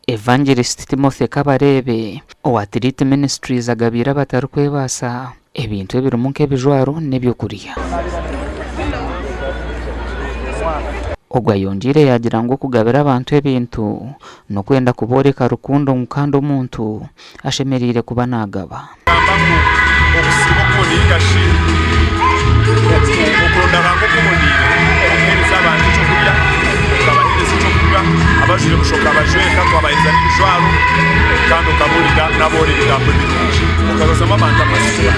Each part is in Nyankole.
Evangelist Timothy Kabareebe owa Tiriti Ministries agabiire abatarikwebaasa ebintu ebirimu nk'ebijwaro n'ebyokurya. Ogu ayongyeire yaagira ngu okugabira abantu ebintu n'okwenda kubooreka rukundo ngu kandi omuntu ashemereire kuba naagaba. Nagamba ngu okusiima okuboneire ninga shi okuronda Ruhanga okuboneire n'okuheereza abantu ekyokurya, okabaheereza ekyokunywa, abajwaire busha okabajweka, okabaheereza n'ebijwaro kandi okabuurira n'abooro ebigambo ebirungi, okarozamu abantu amatsiko.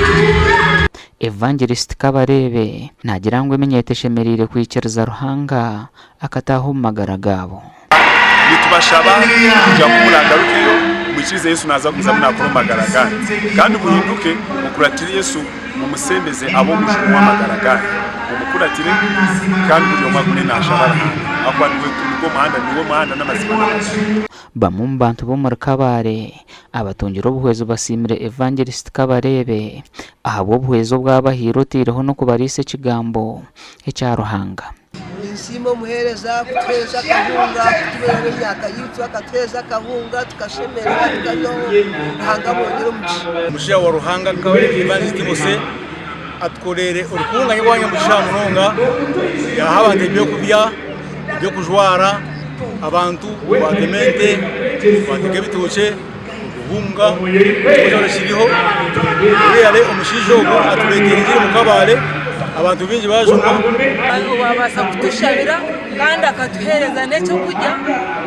Evangelist Kabareebe naagira ngu eminyeeto eshemereire kwikiriza Ruhanga akataaha omu magara gaabo. Nitubashaba kugira ngu ku muragarukeyo mwikirize Yesu naaza kugumizamu naakora omu magara gaanyu. Kandi muhinduke mukuratire Yesu mumushembeze abe omujuni w'amagara gaanyu. Mumukuratire kandi buri omwe agume naashaba Ruhanga ahakuba niwe nigwo muhanda niwe muhanda n'amazima n'amagara. Bamwe omu bantu b'omuri Kabale abatungire obuhwezi basiimire Evangelist Kabareebe ahabw'obuhwezi obu abahaire oteireho n'okubariisa ekigambo ekya Ruhanga. Ninsiima omuheereza kutuheereza akahunga kutubeeraho emyaka yaitu akatuheereza akahunga tukashemererwa tukaryaho Ruhanga amwongyere omugisha. Omushaija wa Ruhanga Evangelist Timothy atukoreire orukunganye rwa nyamugisha munonga yaha abantu ebyokurya, ebyokujwara, abantu twatema ente, twatega ebitookye, obuhunga kyona kiriho omushaija ogu atureteire engiri omu Kabale abantu baingi bajunwa. Owabaasa kutushabira kandi akatuheereza n'ekyokurya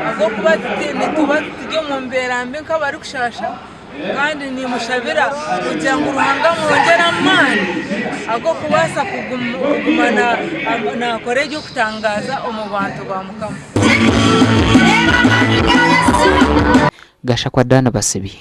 ahabw'okuba nituba turi omu mbeera mbi nk'abarikushaasha kandi nimushabira kugira ngu Ruhanga amwongyere amaani ag'okubaasa kuguma naakora eby'okutangaaza omu bantu ba Mukama. Gashakwa Dan Basibi.